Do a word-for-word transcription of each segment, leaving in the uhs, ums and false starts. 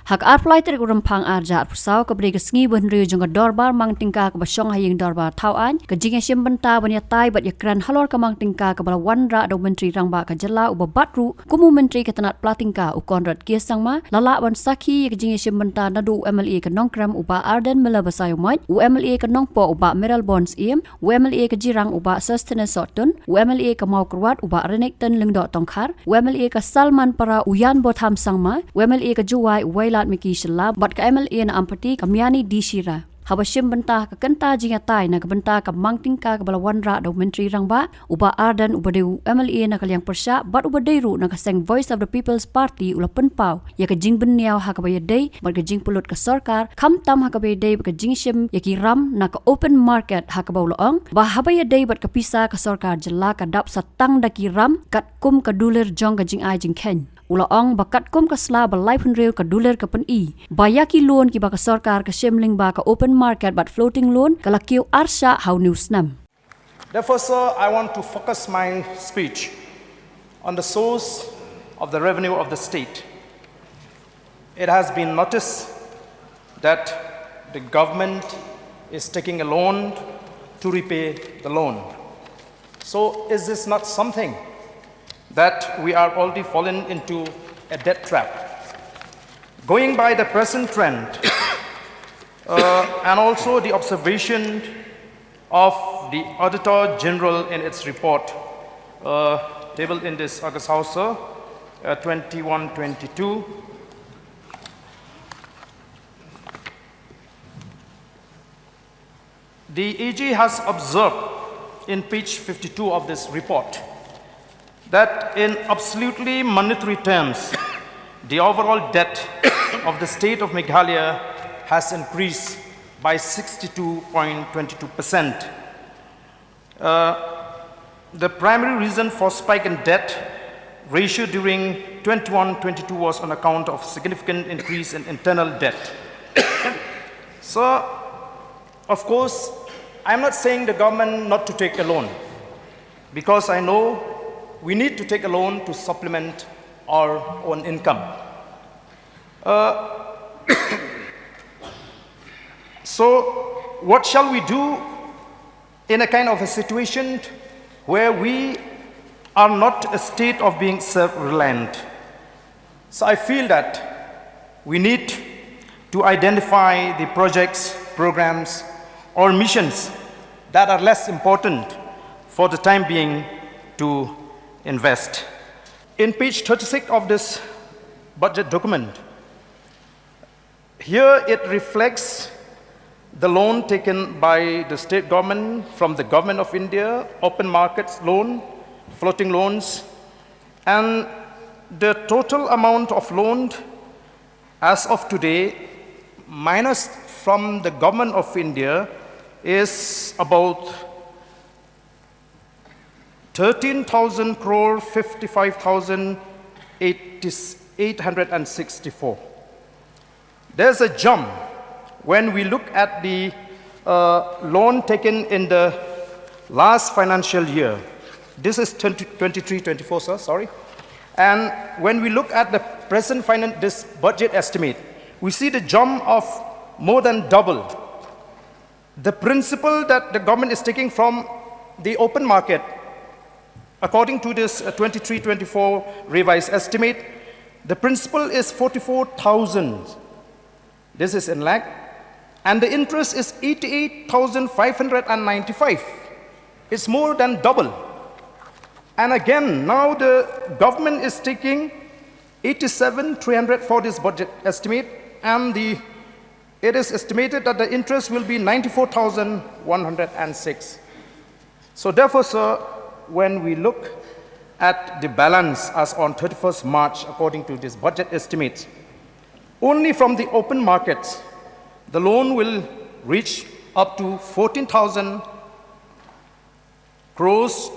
Ha ka arphew lai tarik u Rymphang arhajar arphew saw, kaba dei ka sngi ba hynriew jong ka dorbar mang tyngka kaba shong ha ïing dorbar Thawaiñ, ka jingïashim bynta ban ïatai bad ïakren halor ka mang tyngka kaba la wanrah da u Myntri Rangbah ka jylla uba bat ruh kum u Myntri ka tnat pla tyngka u Conrad K Sangma, la lah ban sakhi ïa ka jingïashim bynta naduh u M L A ka Nongkrem u Bah Ardent Miller Basaiawmoit, u M L A ka Nongpoh u Bah Mayralborn Syiem, u M L A ka Jirang u Bah Sosthenes Sohtun, u M L A ka Mawkyrwat u Bah Renikton Lyngdoh Tongkhar, u M L A ka Salmanpara u Yanbotham Sangma, u M L A ka Jowai u Wailadmiki Shylla, bad ka M L A na Ampati ka Miani D Shira. Haba shim bynta ha ka kynta jingïatai na ka bynta ka mang tyngka kaba la wanrah da u Myntri Rangbah, u Bah Ardent uba dei u M L A na ka liang pyrshah bad uba dei ruh na ka seng Voice of the People's Party u la pynpaw ïa ka jingbynñiaw ha kaba ïadei bad ka jingpynlut ka sorkar, khamtam ha kaba ïadei bad ka jingshim ïa ki ram na ka open market, ha kaba u la ong ba haba ïadei bad ka pisa ka sorkar jylla ka dap sa tang da ki ram katkum ka dulir jong ka jingai jingkheiñ. U la ong ba katkum ka sla ba laiphew hynriew ka dulir ka pyni ba ïa ki loan kiba ka sorkar ka shim lyngba ka open market bad floating loan ka la kiew arshah ha une u snem. Therefore, sir, I want to focus my speech on the source of the revenue of the state. It has been noticed that the government is taking a loan to repay the loan. So, is this not something that we are already fallen into a debt trap? Going by the present trend, uh, and also the observation of the Auditor General in its report, uh, tabled in this August House, uh, twenty-one twenty-two. The A G has observed in page fifty-two of this report that in absolutely monetary terms, the overall debt of the state of Meghalaya has increased by sixty-two point twenty-two percent. Uh, the primary reason for spike in debt ratio during twenty-one twenty-two was on account of significant increase in internal debt. So, of course, I'm not saying the government not to take a loan, because I know we need to take a loan to supplement our own income. Uh, so, what shall we do in a kind of a situation where we are not a state of being self-reliant? So I feel that we need to identify the projects, programs, or missions that are less important for the time being to invest. In page thirty-six of this budget document, here it reflects the loan taken by the state government from the Government of India, open markets loan, floating loans, and the total amount of loan as of today, minus from the Government of India, is about thirteen thousand crore fifty-five thousand eight hundred and sixty-four. There's a jump when we look at the, uh, loan taken in the last financial year. This is twenty twenty-three twenty-four, sir, sorry. And when we look at the present finan-, this budget estimate, we see the jump of more than double. The principle that the government is taking from the open market, according to this, uh, twenty-three twenty-four revised estimate, the principle is forty-four thousand. This is in lakh. And the interest is eighty-eight thousand five hundred and ninety-five. It's more than double. And again, now the government is taking eighty-seven three hundred for this budget estimate, and the, it is estimated that the interest will be ninety-four thousand one hundred and six. So therefore, sir, when we look at the balance as on thirty-first March, according to this budget estimates, only from the open markets, the loan will reach up to fourteen thousand crores.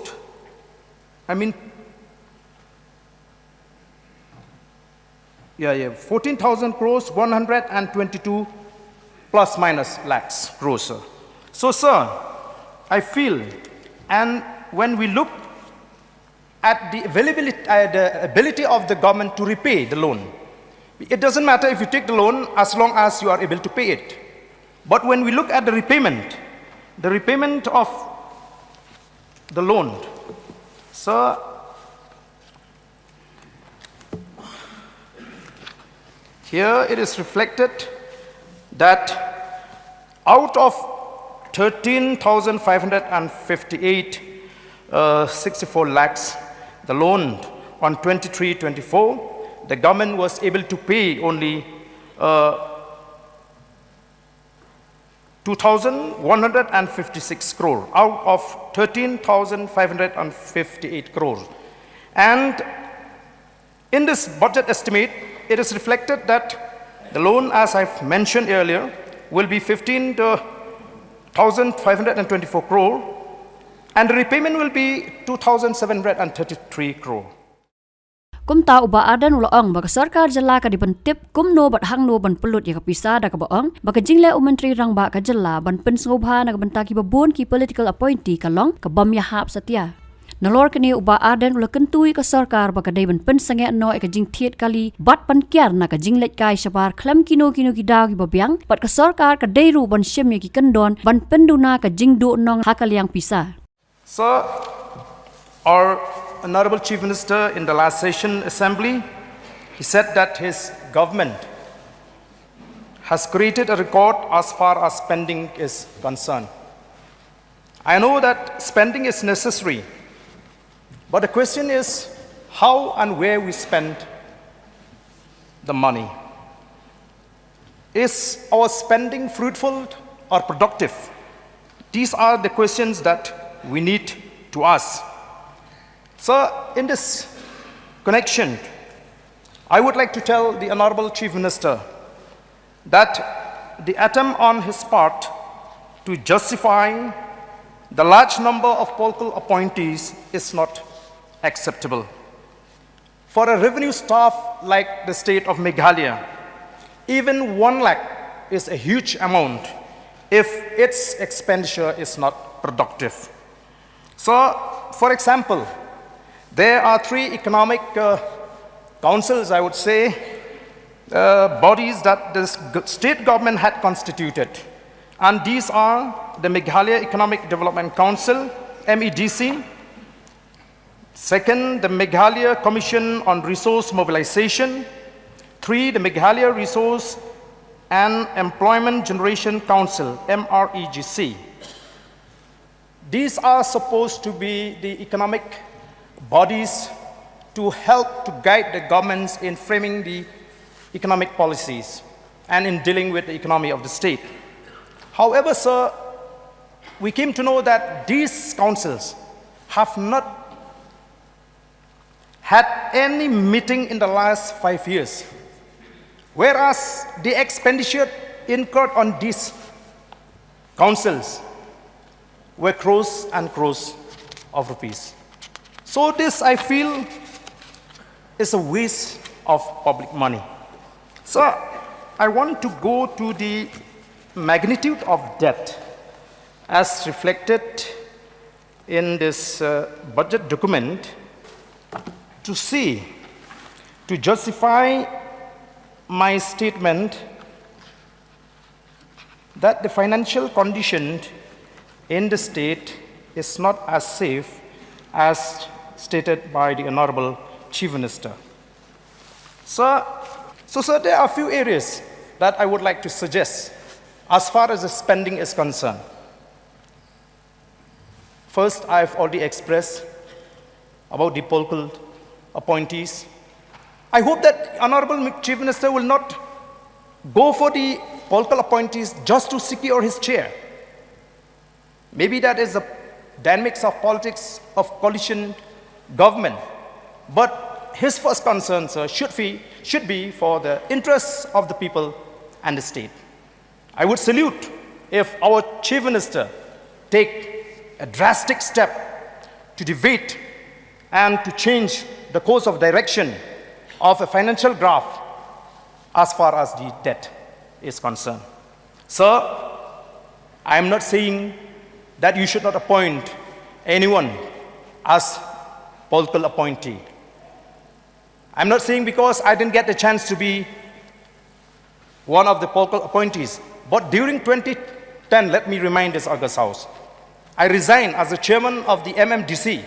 I mean, yeah, yeah, fourteen thousand crores, one hundred and twenty-two plus minus lakhs crores, sir. So, sir, I feel, and when we look at the availability, uh, the ability of the government to repay the loan, It doesn't matter if you take the loan as long as you are able to pay it. But when we look at the repayment, the repayment of the loan, sir, here it is reflected that out of thirteen thousand five hundred fifty-eight, uh, sixty-four lakhs, the loan on twenty-three twenty-four, the government was able to pay only uh, two thousand one hundred fifty-six crore out of thirteen thousand five hundred fifty-eight crore. And in this budget estimate, it is reflected that the loan, as I've mentioned earlier, will be fifteen thousand five hundred twenty-four crore, and the repayment will be two thousand seven hundred thirty-three crore. Kumta u Bah Ardent u la ong ba ka sorkar jylla ka dei ban tip kumno bad hangno ban pynlut ïa ka pisa, da kaba ong ba ka jingleh u Myntri Rangbah ka jylla ban pynsngewbha na ka bynta kiba bun ki political appointee ka long ka bym ïahap satia. Nalor kane u Bah Ardent u la kyntu ïa ka sorkar ba ka dei ban pynsangeh noh ïa ka jingthied kali bad pynkiar na ka jingleit kai shabar khlem kino kino ki daw kiba biang, bad ka sorkar ka dei ruh ban shim ïa ki kyndon ban pynduna ka jingduhnong ha ka liang pisa. Sir, our Honorable Chief Minister in the last session assembly, he said that his government has created a record as far as spending is concerned. I know that spending is necessary, but the question is how and where we spend the money. Is our spending fruitful or productive? These are the questions that we need to ask. So, in this connection, I would like to tell the Honorable Chief Minister that the attempt on his part to justify the large number of political appointees is not acceptable. For a revenue staff like the state of Meghalaya, even one lakh is a huge amount if its expenditure is not productive. So, for example, there are three economic uh, councils, I would say, uh, bodies that the s- g- state government had constituted. And these are the Meghalaya Economic Development Council, M E D C, second, the Meghalaya Commission on Resource Mobilization, three, the Meghalaya Resource and Employment Generation Council, M R E G C. These are supposed to be the economic bodies to help to guide the governments in framing the economic policies and in dealing with the economy of the state. However, sir, we came to know that these councils have not had any meeting in the last five years, whereas the expenditure incurred on these councils were crores and crores of rupees. So this, I feel, is a waste of public money. So I want to go to the magnitude of debt as reflected in this uh, budget document to see, to justify my statement that the financial condition in the state is not as safe as stated by the Honorable Chief Minister. Sir, so, sir, there are a few areas that I would like to suggest as far as the spending is concerned. First, I've already expressed about the political appointees. I hope that Honorable Mi- Chief Minister will not go for the political appointees just to secure his chair. Maybe that is the dynamics of politics of coalition government. But his first concern, sir, should be, should be for the interests of the people and the state. I would salute if our Chief Minister take a drastic step to deviate and to change the course of direction of a financial graph as far as the debt is concerned. Sir, I am not saying that you should not appoint anyone as political appointee. I'm not saying because I didn't get the chance to be one of the POLCUL appointees. But during twenty ten, let me remind this august House, I resigned as the chairman of the M M D C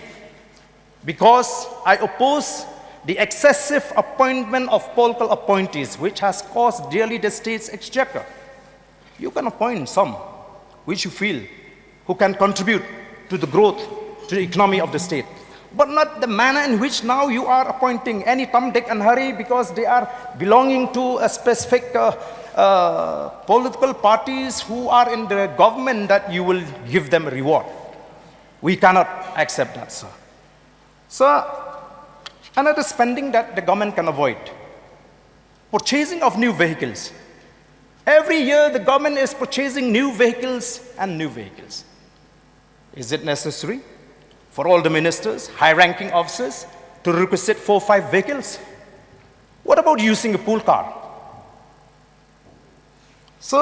because I oppose the excessive appointment of POLCUL appointees, which has cost dearly the state's exchequer. You can appoint some which you feel who can contribute to the growth, to the economy of the state. But not the manner in which now you are appointing any Tom, Dick, and Harry because they are belonging to a specific uh, uh, political parties who are in the government that you will give them a reward. We cannot accept that, sir. So, another spending that the government can avoid, purchasing of new vehicles. Every year, the government is purchasing new vehicles and new vehicles. Is it necessary for all the ministers, high ranking officers, to requisite four, five vehicles? What about using a pool car? So,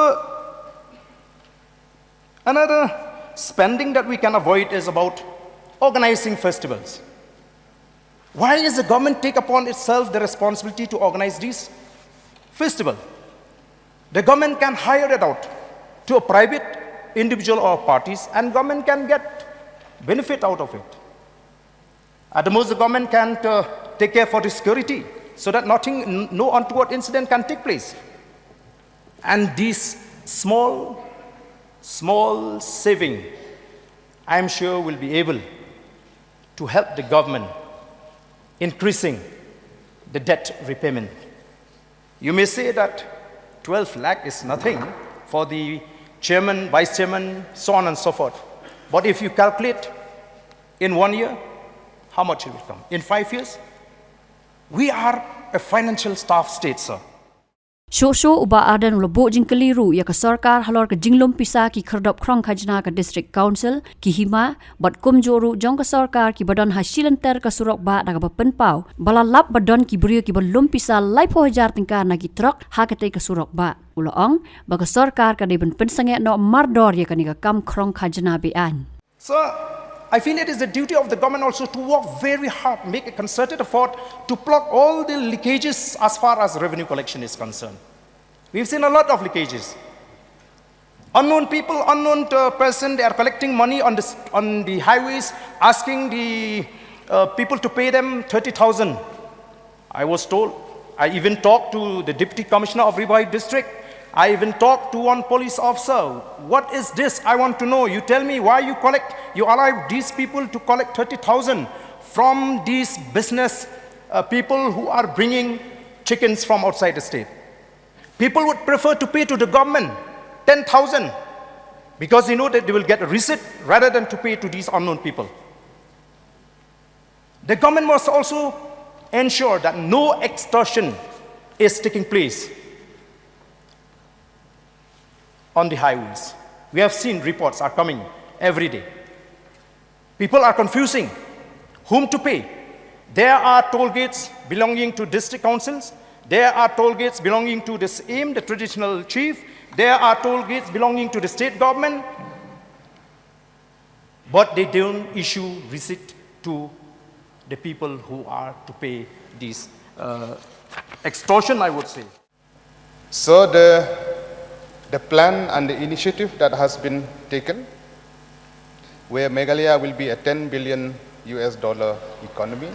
another spending that we can avoid is about organizing festivals. Why is the government take upon itself the responsibility to organize this festival? The government can hire it out to a private individual or parties, and government can get benefit out of it. At the most, the government can uh, take care for the security so that nothing, n- no untoward incident can take place. And this small, small saving, I am sure, will be able to help the government increasing the debt repayment. You may say that twelve lakh is nothing for the chairman, vice chairman, so on and so forth. But if you calculate in one year, how much it will come? In five years, we are a financial starved state, sir. Shuh shuh u Bah Ardent u la buh jingkylli ruh ïa ka sorkar halor ka jinglum pisa ki khyrdop khrong khajna ka District Council, ki hima, bad kumjuh ruh jong ka sorkar kiba don ha shilynter ka surok bah da kaba pynpaw ba la lap ba don ki briew kiba lum pisa laiphew hajar tyngka na ki trok ha katei ka surok bah. U la ong ba ka sorkar ka dei ban pynsangeh noh mardor ïa kane ka kam khrong khajna be-aiñ. So, I feel it is the duty of the government also to work very hard, make a concerted effort to plug all the leakages as far as revenue collection is concerned. We've seen a lot of leakages. Unknown people, unknown uh, person, they are collecting money on the, on the highways, asking the uh, people to pay them thirty thousand. I was told, I even talked to the deputy commissioner of Ri Bhoi district. I even talked to one police officer. What is this? I want to know. You tell me why you collect, you allow these people to collect thirty thousand from these business uh, people who are bringing chickens from outside the state. People would prefer to pay to the government ten thousand because they know that they will get a receipt rather than to pay to these unknown people. The government must also ensure that no extortion is taking place on the highways. We have seen reports are coming every day. People are confusing whom to pay. There are toll gates belonging to district councils. There are toll gates belonging to the same, the traditional chief. There are toll gates belonging to the state government. But they don't issue receipt to the people who are to pay this uh, extortion, I would say. So the, the plan and the initiative that has been taken, where Meghalaya will be a ten billion U S dollar economy,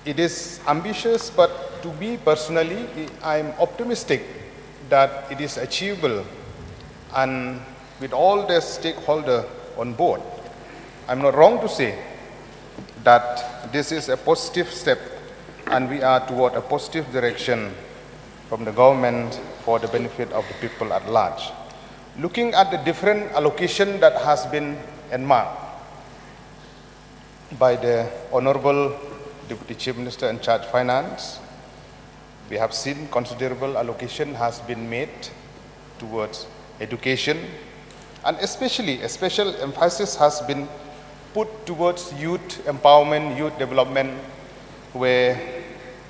it is ambitious, but to me personally, I'm optimistic that it is achievable, and with all the stakeholder on board, I'm not wrong to say that this is a positive step and we are toward a positive direction from the government for the benefit of the people at large. Looking at the different allocation that has been earmarked by the Honorable Deputy Chief Minister in charge finance, we have seen considerable allocation has been made towards education, and especially a special emphasis has been put towards youth empowerment, youth development, where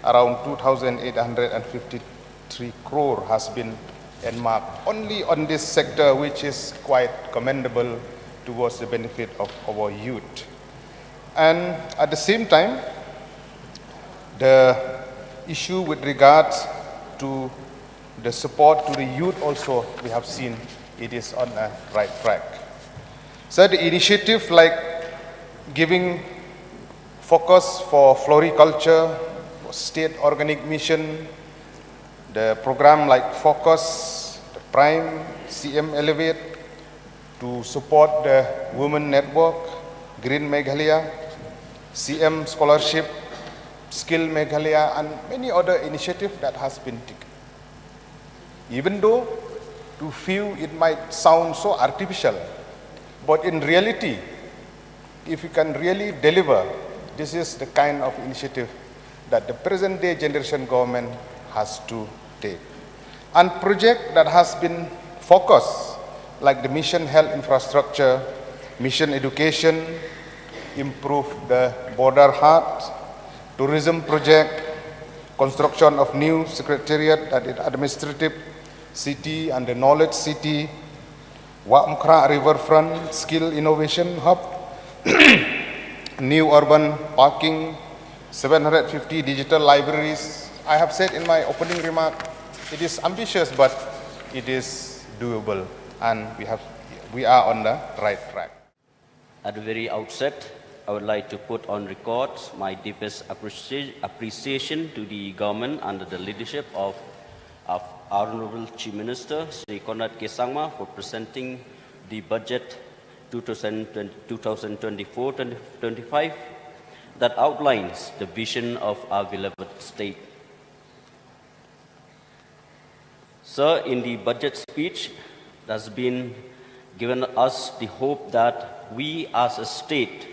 around two thousand eight hundred fifty-three crore has been earmarked only on this sector, which is quite commendable towards the benefit of our youth. And at the same time, the issue with regards to the support to the youth also, we have seen it is on a right track. So the initiative like giving focus for floriculture, for state organic mission, the program like Focus, the Prime, C M Elevate, to support the Women Network, Green Meghalaya, C M Scholarship, Skill Meghalaya, and many other initiatives that has been taken. Even though to few it might sound so artificial, but in reality, if you can really deliver, this is the kind of initiative that the present day generation government has to take. And project that has been focused, like the mission health infrastructure, mission education, improve the border heart, tourism project, construction of new secretariat that is administrative city and the knowledge city, Wah Mukra Riverfront Skill Innovation Hub, new urban parking, seven hundred fifty digital libraries. I have said in my opening remark, it is ambitious, but it is doable, and we have, we are on the right track. At the very outset, I would like to put on record my deepest appreci-, appreciation to the government under the leadership of, of Honorable Chief Minister Shri Conrad K Sangma for presenting the budget two thousand twenty, two thousand twenty-four twenty-five that outlines the vision of our beloved state. Sir, in the budget speech, that's been given us the hope that we as a state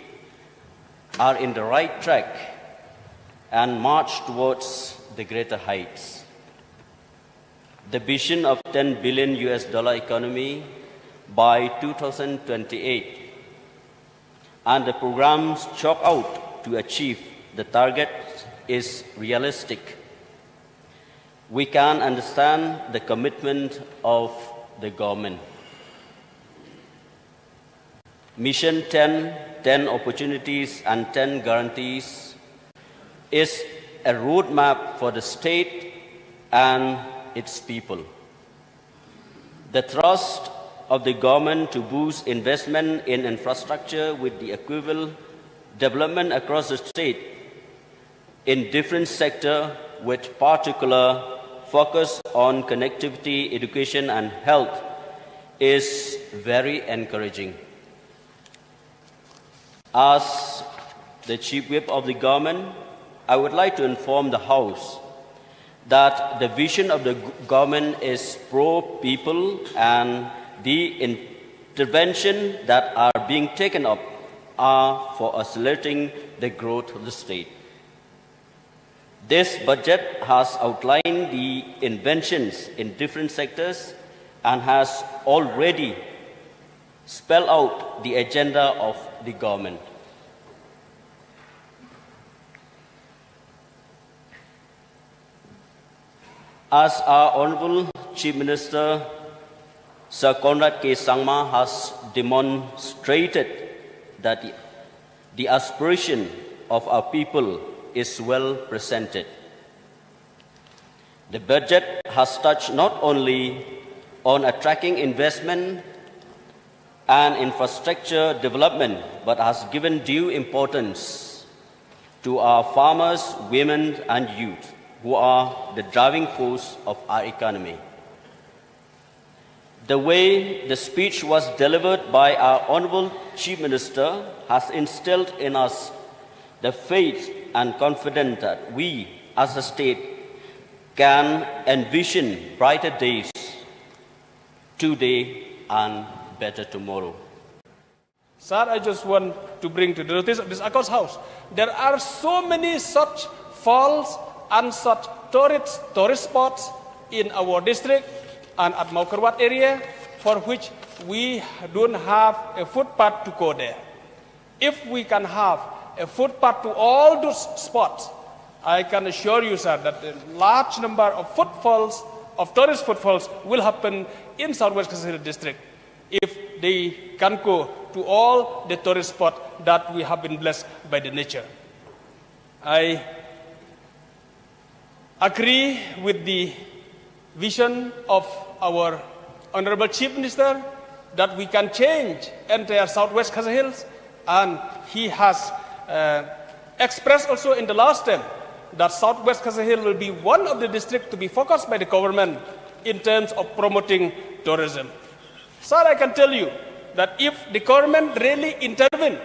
are in the right track and march towards the greater heights. The vision of ten billion U S dollar economy by two thousand twenty-eight and the programs chalked out to achieve the target is realistic. We can understand the commitment of the government. Mission ten, ten opportunities and ten guarantees is a roadmap for the state and its people. The thrust of the government to boost investment in infrastructure with the equal development across the state in different sector with particular focus on connectivity, education and health is very encouraging. As the Chief Whip of the government, I would like to inform the House that the vision of the g-, government is pro-people and the intervention that are being taken up are for accelerating the growth of the state. This budget has outlined the interventions in different sectors and has already spelled out the agenda of the government. As our Honorable Chief Minister Sir Conrad K Sangma has demonstrated that the, the aspiration of our people is well presented. The budget has touched not only on attracting investment and infrastructure development, but has given due importance to our farmers, women and youth, who are the driving force of our economy. The way the speech was delivered by our Honorable Chief Minister has instilled in us the faith and confidence that we, as a state, can envision brighter days today and better tomorrow. Sir, I just want to bring to the notice of this august House. There are so many such falls and such tourist, tourist spots in our district and at Mawkyrwat area for which we don't have a footpath to go there. If we can have a footpath to all those spots, I can assure you, sir, that a large number of footfalls, of tourist footfalls, will happen in Southwest Khasi Hills District if they can go to all the tourist spots that we have been blessed by the nature. I agree with the vision of our Honorable Chief Minister that we can change entire Southwest Khasi Hills, and he has uh, expressed also in the last term that Southwest Khasi Hills will be one of the districts to be focused by the government in terms of promoting tourism. Sir, I can tell you that if the government really intervene,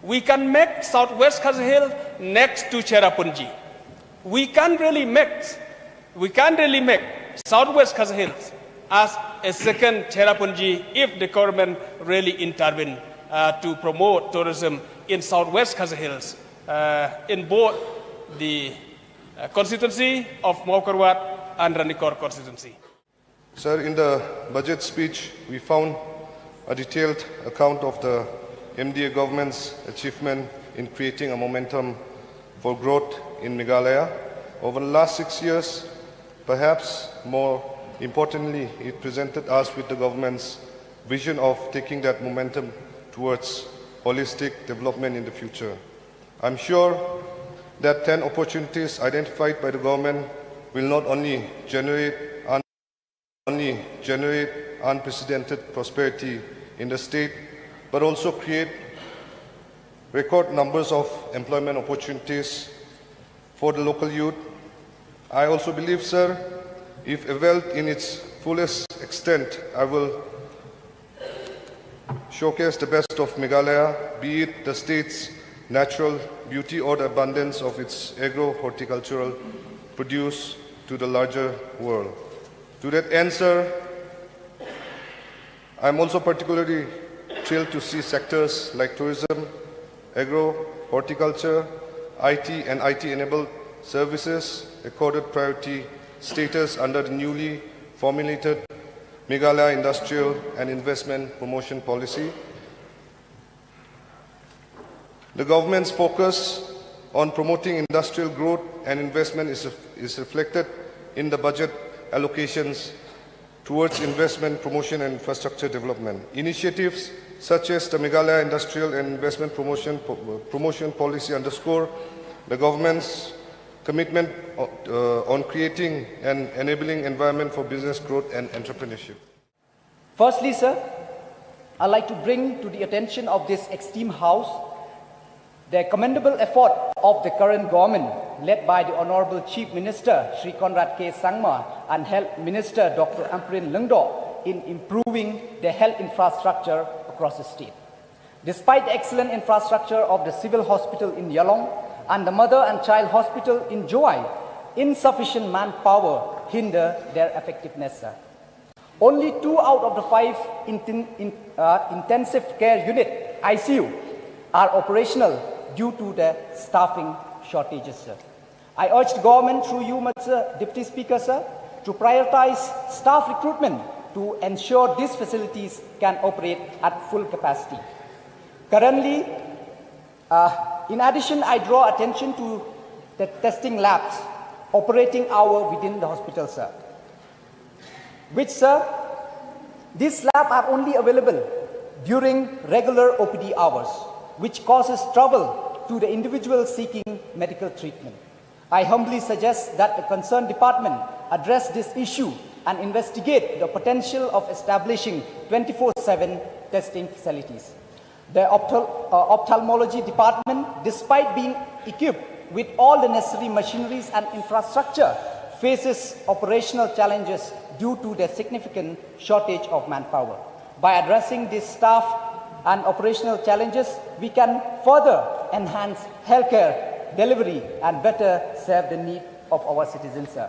we can make Southwest Khasi Hills next to Cherrapunji. We can really make we can really make Southwest Khasi Hills as a second Cherrapunji if the government really intervene uh, to promote tourism in Southwest Khasi Hills uh, in both the uh, constituency of Mawkyrwat and Ranikor constituency. Sir, in the budget speech, we found a detailed account of the M D A government's achievement in creating a momentum for growth in Meghalaya. Over the last six years, perhaps more importantly, it presented us with the government's vision of taking that momentum towards holistic development in the future. I'm sure that ten opportunities identified by the government will not only generate only generate unprecedented prosperity in the state, but also create record numbers of employment opportunities for the local youth. I also believe, sir, if availed in its fullest extent, I will showcase the best of Meghalaya, be it the state's natural beauty or the abundance of its agro-horticultural produce to the larger world. To that end, sir, I'm also particularly thrilled to see sectors like tourism, agro, horticulture, I T and I T-enabled services accorded priority status under the newly formulated Meghalaya Industrial and Investment Promotion Policy. The government's focus on promoting industrial growth and investment is, is reflected in the budget allocations towards investment promotion and infrastructure development. Initiatives such as the Meghalaya Industrial and Investment Promotion, Promotion Policy underscore the government's commitment uh, on creating an enabling environment for business growth and entrepreneurship. Firstly, sir, I'd like to bring to the attention of this esteemed House the commendable effort of the current government, led by the Honorable Chief Minister Shri Conrad K Sangma and Health Minister Doctor Ampareen Lyngdoh, in improving the health infrastructure across the state. Despite the excellent infrastructure of the Civil Hospital in Ialong and the Mother and Child Hospital in Jowai, insufficient manpower hinder their effectiveness, sir. Only two out of the five inten- in, uh, intensive care unit, I C U, are operational due to the staffing shortages, sir. I urge the government through you, Mister Deputy Speaker, sir, to prioritize staff recruitment to ensure these facilities can operate at full capacity. Currently, uh, in addition, I draw attention to the testing labs operating hour within the hospital, sir. Which, sir, these labs are only available during regular O P D hours, which causes trouble to the individual seeking medical treatment. I humbly suggest that the concerned department address this issue and investigate the potential of establishing twenty-four seven testing facilities. The ophthalmology department, despite being equipped with all the necessary machineries and infrastructure, faces operational challenges due to the significant shortage of manpower. By addressing these staff and operational challenges, we can further enhance healthcare delivery and better serve the need of our citizens, sir.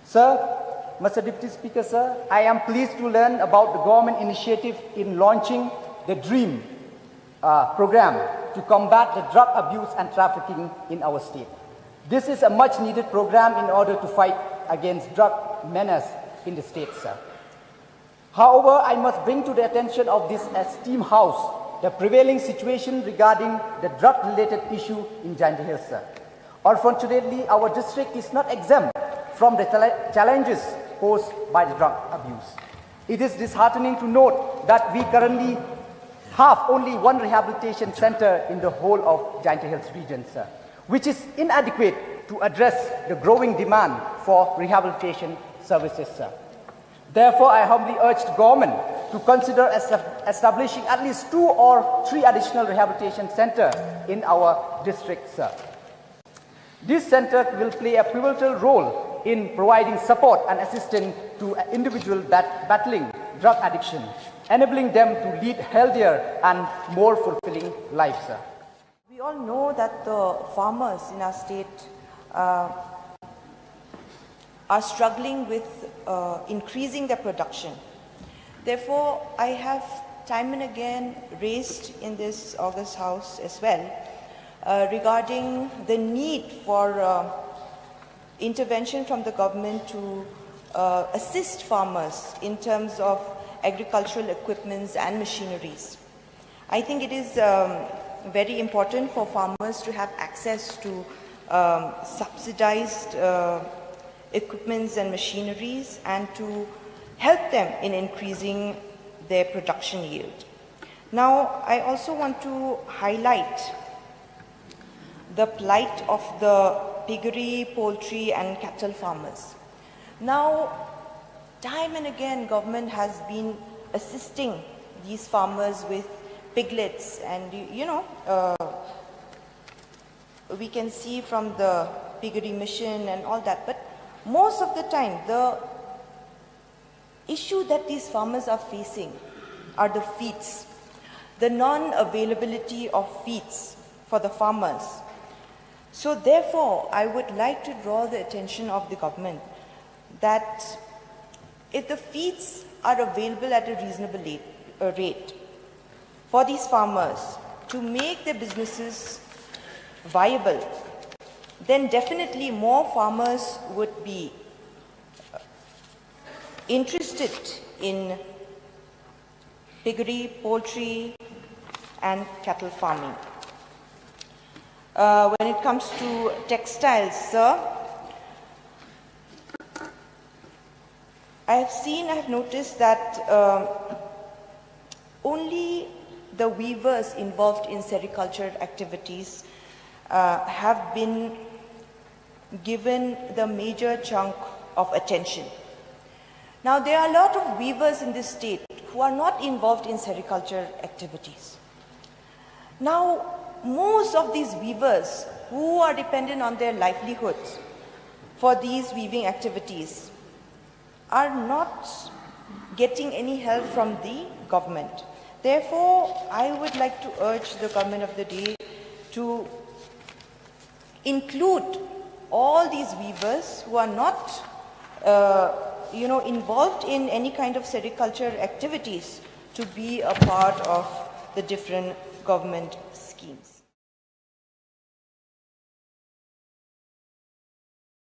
Sir, Mister Deputy Speaker, sir, I am pleased to learn about the government initiative in launching the DREAM uh, program to combat the drug abuse and trafficking in our state. This is a much needed program in order to fight against drug menace in the state, sir. However, I must bring to the attention of this esteemed House the prevailing situation regarding the drug-related issue in Jaintia Hills, sir. Unfortunately, our district is not exempt from the challenges posed by the drug abuse. It is disheartening to note that we currently have only one rehabilitation center in the whole of Jaintia Hills region, sir, which is inadequate to address the growing demand for rehabilitation services, sir. Therefore, I humbly urge the government to consider establishing at least two or three additional rehabilitation centers in our district, sir. This center will play a pivotal role in providing support and assistance to individuals bat- battling drug addiction, enabling them to lead healthier and more fulfilling lives, sir. We all know that the farmers in our state uh, are struggling with uh, increasing their production. Therefore, I have time and again raised in this August House as well uh, regarding the need for uh, intervention from the government to uh, assist farmers in terms of agricultural equipments and machineries. I think it is um, very important for farmers to have access to um, subsidized uh, equipments and machineries and to help them in increasing their production yield. Now, I also want to highlight the plight of the piggery, poultry, and cattle farmers. Now, time and again, government has been assisting these farmers with piglets, and you know, uh, we can see from the piggery mission and all that. But most of the time, the issue that these farmers are facing are the feeds, the non-availability of feeds for the farmers. So therefore, I would like to draw the attention of the government that if the feeds are available at a reasonable uh, rate for these farmers to make their businesses viable, then definitely more farmers would be interested in piggery, poultry, and cattle farming. Uh, when it comes to textiles, sir, I have seen, I have noticed that um, only the weavers involved in sericulture activities uh, have been given the major chunk of attention. Now, there are a lot of weavers in this state who are not involved in sericulture activities. Now, most of these weavers who are dependent on their livelihoods for these weaving activities are not getting any help from the government. Therefore, I would like to urge the government of the day to include all these weavers who are not uh, you know, involved in any kind of sericulture activities to be a part of the different government schemes.